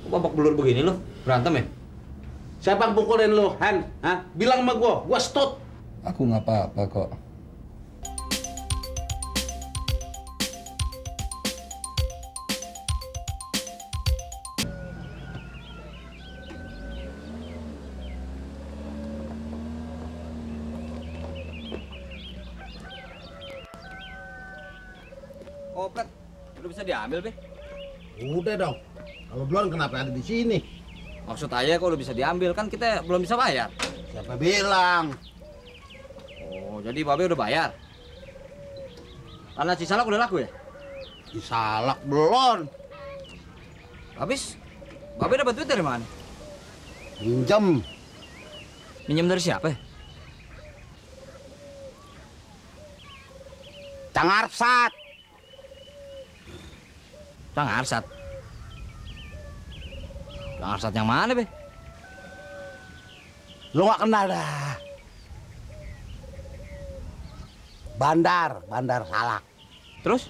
Kok babak belur begini lo? Berantem ya? Siapa yang pukulin lo, Han? Hah? Bilang sama gua stop. Aku nggak apa-apa kok. Kopret, udah bisa diambil, Be? Udah dong. Kalau belum kenapa ada di sini? Maksud ayah kok udah bisa diambil, kan kita belum bisa bayar. Siapa bilang? Oh, jadi Babe udah bayar? Karena Cisalak udah laku ya? Cisalak belum. Habis, Babe dapat duit dari mana? Pinjam. Minjem dari siapa ya? Cang Arsat. Cang Arsat. Cang Arsat yang mana, Be? Lo gak kenal dah. Bandar Salak. Terus?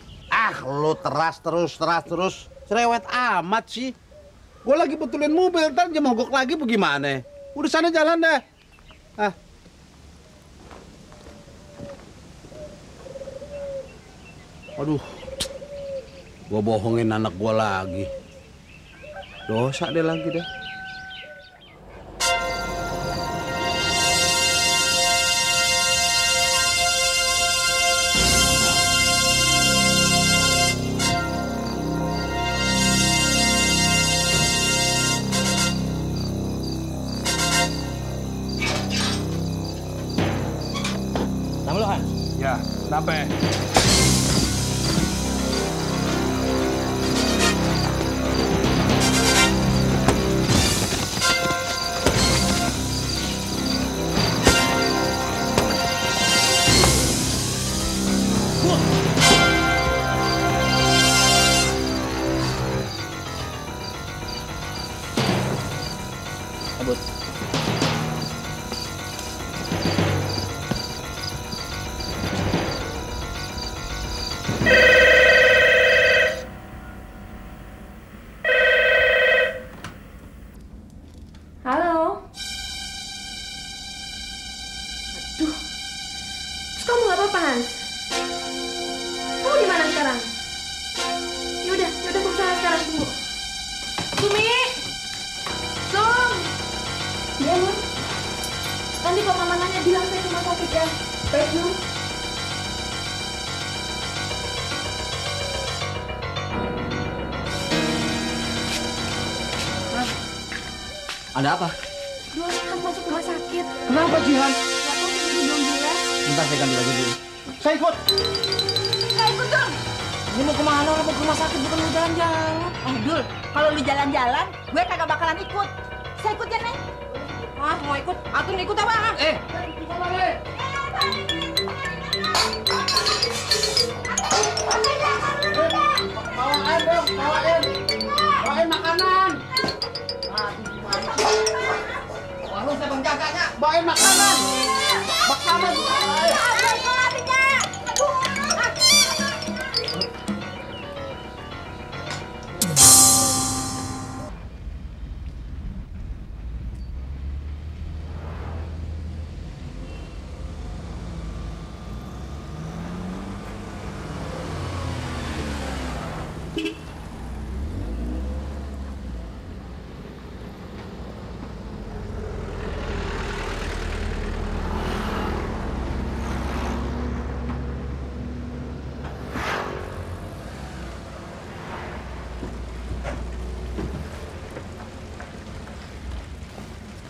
Lo terus. Cerewet amat sih. Gue lagi betulin mobil, ntar dia mogok lagi bagaimana? Udah sana jalan dah. Aduh. Gue bohongin anak gue lagi. Dosa deh lagi deh. Nama lo, Han? Ya, kenapa? Abut. Halo. Aduh. Terus kamu nggak apa-apa, Hans? Kamu di mana sekarang? Yaudah aku kesana sekarang, tunggu. Sumi! Sum! Iya, Nun. Nanti kalau mama nanya bilang saya rumah sakit ya. Baik, Nun. Ada apa? Dua Hans masuk rumah sakit. Kenapa Jihan? Gak tahu sih belum jelas. Bentar saya ganti baju dulu. Saya ikut. Saya ikut dong. Ini mau kemana? Mau ke rumah sakit bukan mau jalan-jalan. Dul, kalau lu jalan-jalan, gue kagak bakalan ikut. Saya ikut ya, Neng. Ah, mau ikut? Atun ikut apa? Bawain makanan. Wah, saya penjaganya. Bawain makanan. Makanan.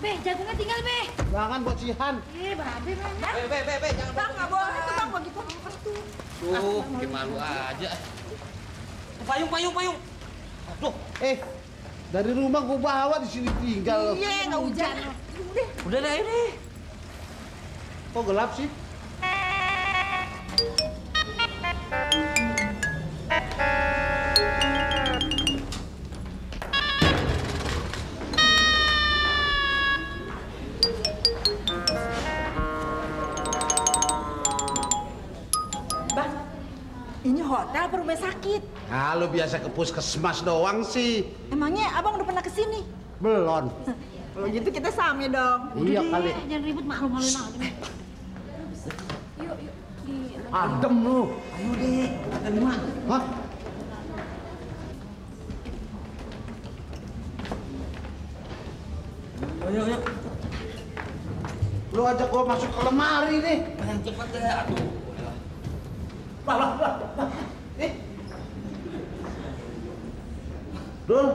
Be, jagungnya tinggal, Be. Jangan buat Jihan. Babe mana? Be, jangan Bang, nggak boleh tuh, Bang. Begitu itu. Tuh, bikin malu aja. Payung. Aduh, Dari rumah gua bawa di sini tinggal. Iya, nggak hujan. udah deh, ayo deh. Kok gelap sih? Bang, hotel apa rumah sakit? Nah, lu biasa ke puskesmas doang sih. Emangnya abang udah pernah ke sini. Belum. Kalau gitu kita same dong. Iya kali. Jangan ribut, malu-maluin aja. Yuk. Adem lu. Ayo deh, kita lima. Hah? Ayo. Lu ajak gua masuk ke lemari nih. Yang cepat deh, aduh. Lah. Dul,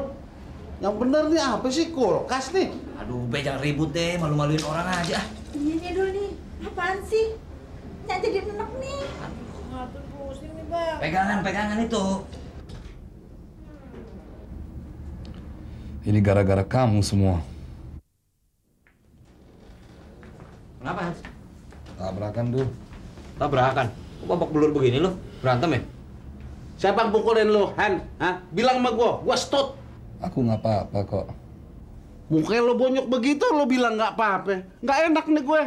yang bener nih apa sih kulkas nih? Aduh, Be jangan ribut deh, malu-maluin orang aja. Iya nih dulu nih. Apaan sih? Nggak jadi enak nih. Ngatur pusing nih, Bang. Pegangan itu. Ini gara-gara kamu semua. Kenapa, Hans? Tabrakan dulu. Tabrakan. Kok babak belur begini lo? Berantem ya? Siapa yang pukulin lu, Han? Hah? Bilang sama gua stut. Aku nggak apa-apa kok. Mukanya lu bonyok begitu, lu bilang nggak apa-apa. Nggak enak nih gue.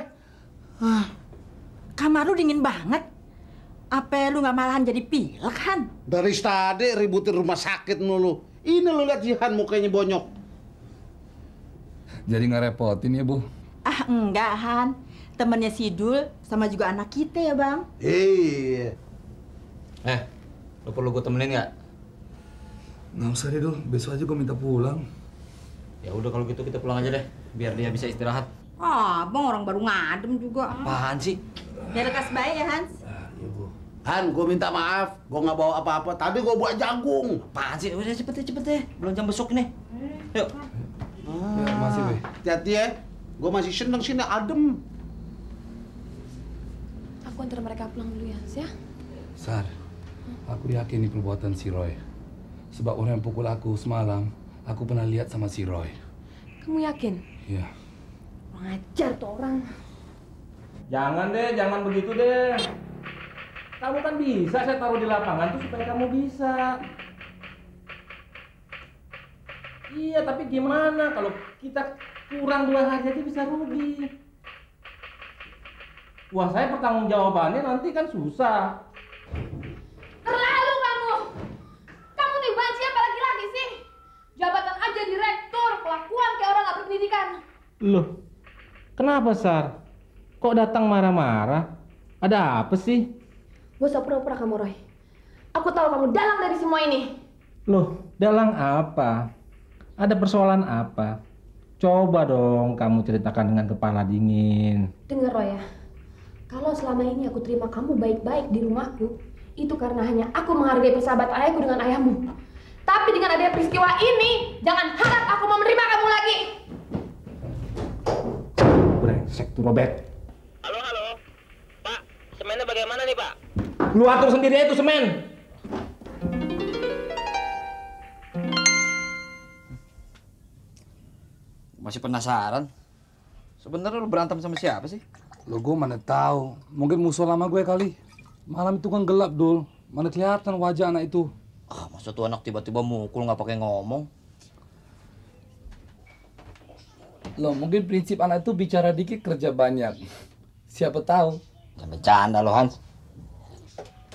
Kamar lu dingin banget. Apa lu nggak malahan jadi pilek, Han? Dari tadi ributin rumah sakit mulu. Ini lu lihat si Han mukanya bonyok. Jadi ngerepotin ya, Bu? Ah, enggak, Han. Temennya Sidul sama juga anak kita ya, Bang. Iya. Lo perlu gue temenin nggak? Nggak usah deh, Dul. Besok aja gue minta pulang. Ya udah kalau gitu kita pulang aja deh, biar dia bisa istirahat. Ah, Bang orang baru ngadem juga. Apaan sih? Biar lekas baik ya, Hans. Han, gue minta maaf. Gue nggak bawa apa-apa. Tadi gue bawa jagung. Apaan sih? Udah cepet deh. Belum jam besok nih. Yuk. Ya, masih, Be. Hati-hati ya. Gue masih seneng sini adem. Aku antar mereka pulang dulu ya, Hans, ya. Sar, aku yakin ini perbuatan si Roy. Sebab orang yang pukul aku semalam, aku pernah lihat sama si Roy. Kamu yakin? Iya. Kurang ajar tuh orang. Jangan begitu deh. Kamu kan bisa, saya taruh di lapangan tuh supaya kamu bisa. Iya, tapi gimana kalau kita kurang 2 hari aja bisa rugi. Wah, saya pertanggungjawabannya nanti kan susah. Terlalu kamu! Kamu nih banci apa laki-laki sih? Jabatan aja direktur, kelakuan kayak orang gak berpendidikan. Loh, kenapa, Sar? Kok datang marah-marah? Ada apa sih? Gak usah pura-pura kamu, Roy. Aku tahu kamu dalang dari semua ini. Loh, dalang apa? Ada persoalan apa? Coba dong kamu ceritakan dengan kepala dingin. Dengar, Roy ya. Kalau selama ini aku terima kamu baik-baik di rumahku, itu karena hanya aku menghargai persahabatan ayahku dengan ayahmu. Tapi dengan adanya peristiwa ini, jangan harap aku mau menerima kamu lagi. Brengsek tuh Robert. Halo. Pak, semennya bagaimana nih, Pak? Lu atur sendiri aja tuh semen. Masih penasaran? Sebenarnya lu berantem sama siapa sih? Lo gue mana tahu. Mungkin musuh lama gue kali. Malam itu kan gelap, Dul. Mana kelihatan wajah anak itu. Masa tuh anak tiba-tiba mukul nggak pakai ngomong? Loh, mungkin prinsip anak itu bicara dikit kerja banyak. Siapa tahu. Jangan bercanda lo, Hans.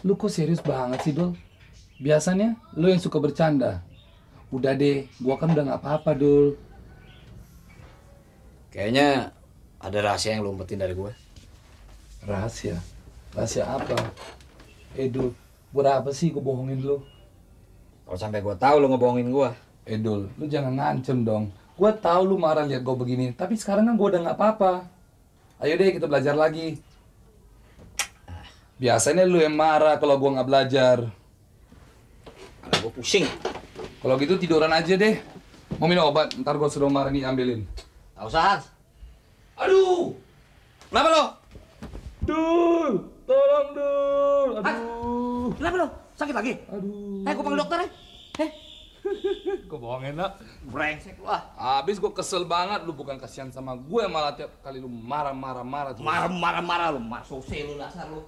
Lu kok serius banget sih, Dul? Biasanya lu yang suka bercanda. Udah deh, gua kan udah nggak apa-apa, Dul. Kayaknya ada rahasia yang lu umpetin dari gue. Rahasia? Rahasia apa? Dul, buat apa sih gua bohongin lu? Kalau sampai gue tahu lu ngebohongin gue. Dul, lu jangan ngancem dong. Gua tahu lu marah lihat gua begini, tapi sekarang kan gua udah nggak apa-apa. Ayo deh kita belajar lagi. Biasanya lu yang marah kalau gua nggak belajar. Kalau gue pusing. Kalau gitu tiduran aja deh. Mau minum obat, ntar gua suruh marah nih ambilin. Gak usah, Hans. Aduh! Kenapa lo? Dul, tolong Dul. Aduh. Kenapa lo? Sakit lagi? Aduh. Gue panggil dokter ya. Gua bohongin lah. Brengsek lu ah. Abis gua kesel banget, lu bukan kasihan sama gue, malah tiap kali lu marah-marah terus. Marah lu, masuk lu dasar lu.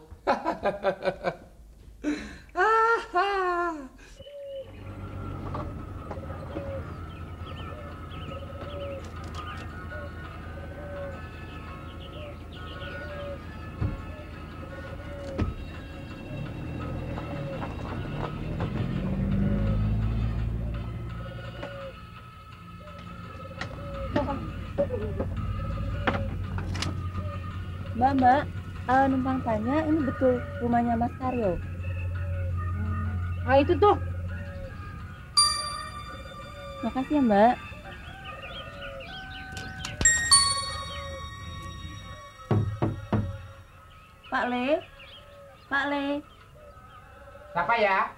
Mbak, numpang tanya, ini betul rumahnya Mas Karyo? Ah, itu tuh. Makasih ya, Mbak. Pak Le. Siapa ya?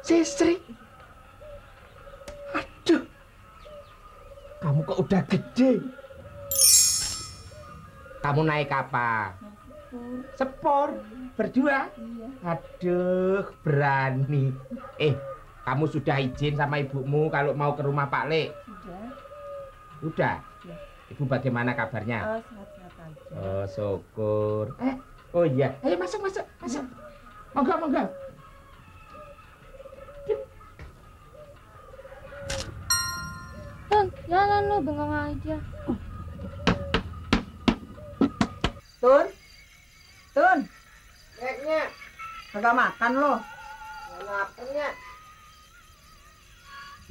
Si Sri. Aduh. Kamu kok udah gede. Kamu naik apa? Sepur. Berdua? Iya. Aduh, berani. Kamu sudah izin sama ibumu kalau mau ke rumah Pak Le? Udah? Ya. Ibu bagaimana kabarnya? Sehat-sehat aja. Oh, syukur. Oh iya. Ayo masuk. Monggo. Tun, jalan lu, bengong aja. Tun. Kayaknya Kagak makan lo. lapangnya.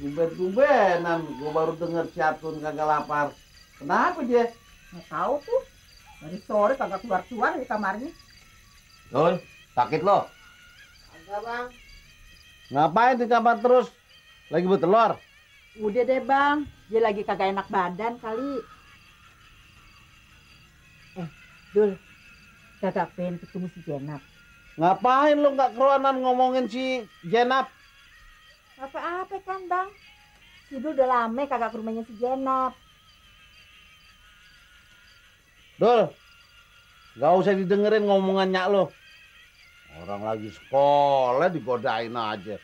Tumben-tumbenan, gua baru denger si Atun kagak lapar. Kenapa dia? Nggak tahu tuh. Dari sore kagak keluar dari kamarnya. Tun, sakit lo? Enggak, Bang. Ngapain di kamar terus? Lagi bertelur? Udah deh bang, dia lagi kagak enak badan kali. Dul, kagak pengen ketemu si Jenap. Ngapain lo nggak keruanan ngomongin si Jenap? Apa-apa kan bang? Si Dul udah lama kagak ke rumahnya si Jenap. Dul, nggak usah didengerin ngomongan nyak lo. Orang lagi sekolah digodain aja.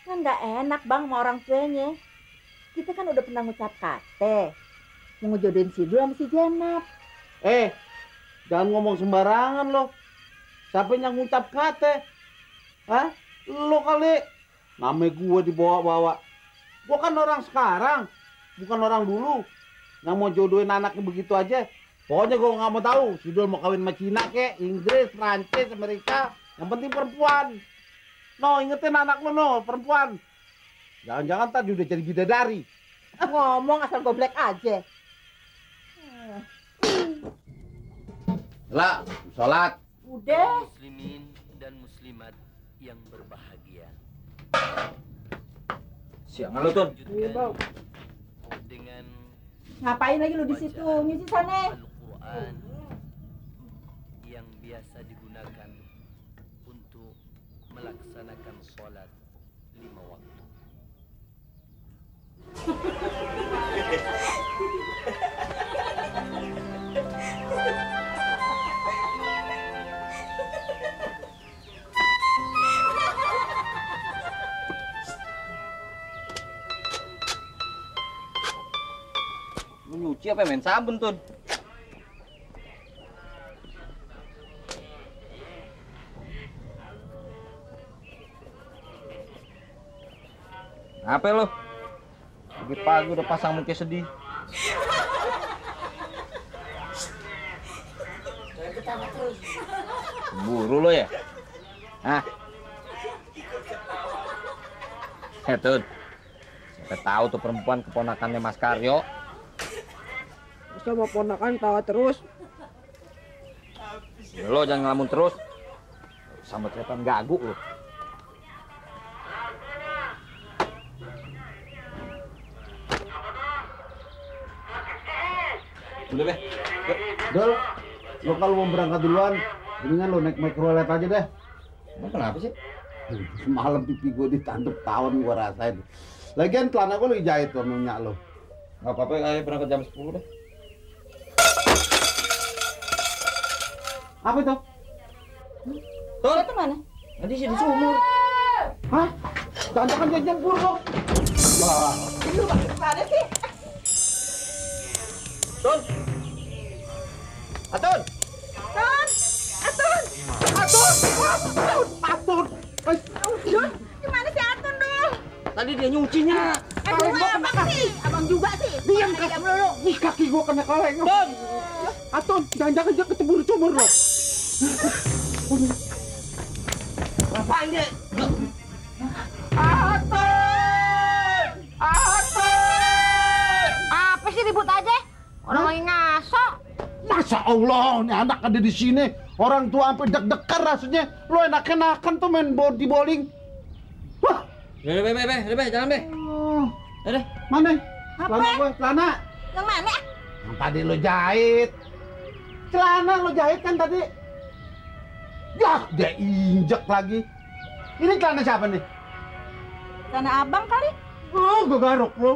Kan nggak enak bang sama orang tuanya. Kita kan udah pernah ngucap kate. Mau ngejodohin si Dul sama si Jenap. Jangan ngomong sembarangan lo. Siapa yang ngucap kate? Hah? Lo kali. Namanya gue dibawa-bawa. Gue kan orang sekarang, bukan orang dulu. Yang mau jodohin anaknya begitu aja. Pokoknya gue nggak mau tahu. Si Dul mau kawin sama Cina kek, Inggris, Prancis, Amerika. Yang penting perempuan. No, ingetin anak lo no, perempuan. Jangan-jangan tadi udah jadi bidadari. Ngomong asal goblek aja. Lah, sholat. Udah. Muslimin dan muslimat yang berbahagia. Siang lo, Tun. Dengan Ngapain lagi lu di situ? Nyuci sana. Al-Quran yang biasa digunakan untuk melaksanakan sholat 5 waktu. Lu nyuci apa main sabun, Tun? Apa lo? Pagi-pagi udah pasang muka sedih. Buru lo ya? Hah? Tun. Saya tahu tuh perempuan keponakannya Mas Karyo. Sama ponakan tawa terus. Ya lo jangan ngelamun terus. Sambut setan gagu lo. Udah be. Dul, lo kalau mau berangkat duluan, mendingan lo naik mikrolet aja deh. Emang kenapa sih? Semalam pipi gue ditanduk tawon gue rasain. Lagian celana gue lo dijahit tuh minyak lo. Gak apa-apa, ayo berangkat jam 10 deh. Apa itu? Tun, Itu mana? nanti sih di sumur. Hah? Jangan dia nyempur kok. Wah, Lu mana sih? Tun. Atun. Atun. Dul, gimana sih Atun dul? Tadi dia nyucinya. Abang sih? Abang juga sih. Diam kaki lu. Ih, kaki gue kena kaleng. Tun. Aton, jangan-jangan dia kecebur sumur loh. Apanya? Aton! Aton! Apa sih ribut aja? Orang lagi ngaso. Masya Allah, ini anak ada di sini. Orang tua sampai deg-degan rasanya. Lo enak-enakan tuh main bowling. Wah. Udah, Be, jangan, Be. Udah. Mana? Apa? Celana gue, celana. Yang mana? Yang tadi lo jahit. Celana lo jahit kan tadi. Yah, dia injek lagi. Ini celana siapa nih? Celana abang kali. Oh, gue garuk lo.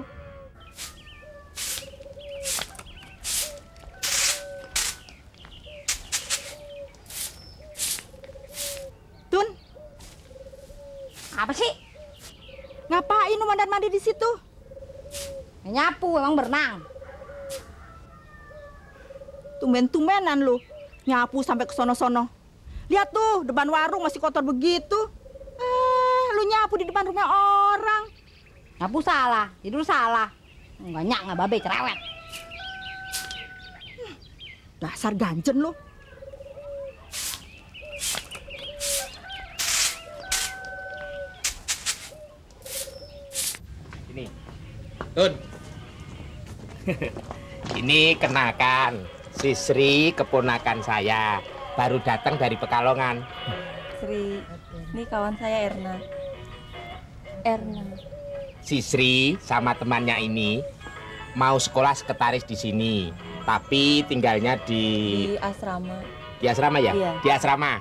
Tun, apa sih? Ngapain lu mandar-mandir di situ? Nyapu, emang berenang. Tumben-tumbenan lu, nyapu sampai ke sono-sono. Lihat tuh, depan warung masih kotor begitu. Lu nyapu di depan rumah orang. Nyapu salah, tidur salah. Nggak babe, cerewet. Dasar ganjen lu. Ini. Tun. Ini kenakan si Sri, keponakan saya. Baru datang dari Pekalongan. Sri, ini kawan saya Erna. Si Sri sama temannya ini mau sekolah sekretaris di sini, tapi tinggalnya di asrama. Di asrama ya? Iya. Di asrama.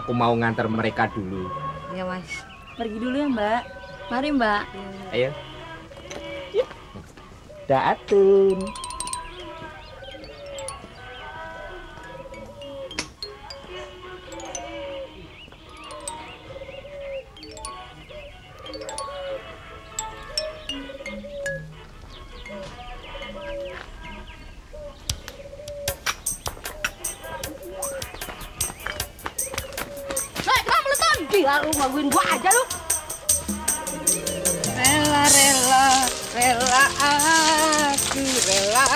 Aku mau nganter mereka dulu. Iya, Mas. Pergi dulu ya, Mbak. Mari, Mbak. Ayo. Datun. Gila lu ngaguin gua aja lu. Rela aku rela